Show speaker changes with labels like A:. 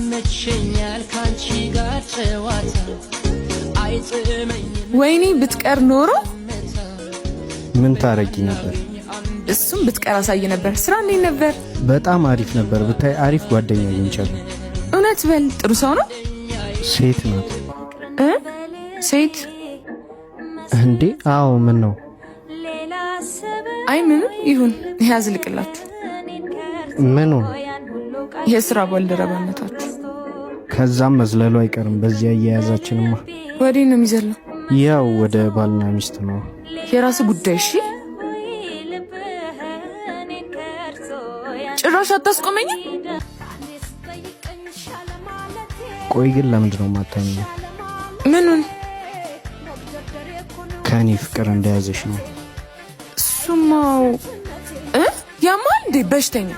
A: ይመቸኛል ካንቺ ጋር ጨዋታ አይጥመኝም።
B: ወይኔ ብትቀር ኖሮ
C: ምን ታረጊ ነበር?
B: እሱም ብትቀር አሳይ ነበር። ስራ እንዴት ነበር?
C: በጣም አሪፍ ነበር። ብታይ አሪፍ ጓደኛ አግኝቻለሁ።
B: እውነት በል፣ ጥሩ ሰው ነው።
C: ሴት ናት።
B: እ ሴት?
C: እንዴ? አዎ። ምን ነው?
B: አይ ምንም ይሁን፣ ያዝልቅላችሁ።
C: ምኑ?
B: የስራ ባልደረባነታችሁ።
C: ከዛም መዝለሉ አይቀርም። በዚያ አያያዛችንማ።
B: ወዴት ነው የሚዘለው?
C: ያው ወደ ባልና ሚስት ነው።
B: የራስ ጉዳይ። እሺ፣ ጭራሽ አታስቆመኝም።
C: ቆይ ግን ለምንድን ነው የማታምኚው?
B: ምኑን?
C: ከእኔ ፍቅር እንደያዘሽ ነው።
B: እሱማው እ ያማል እንዴ በሽተኛ።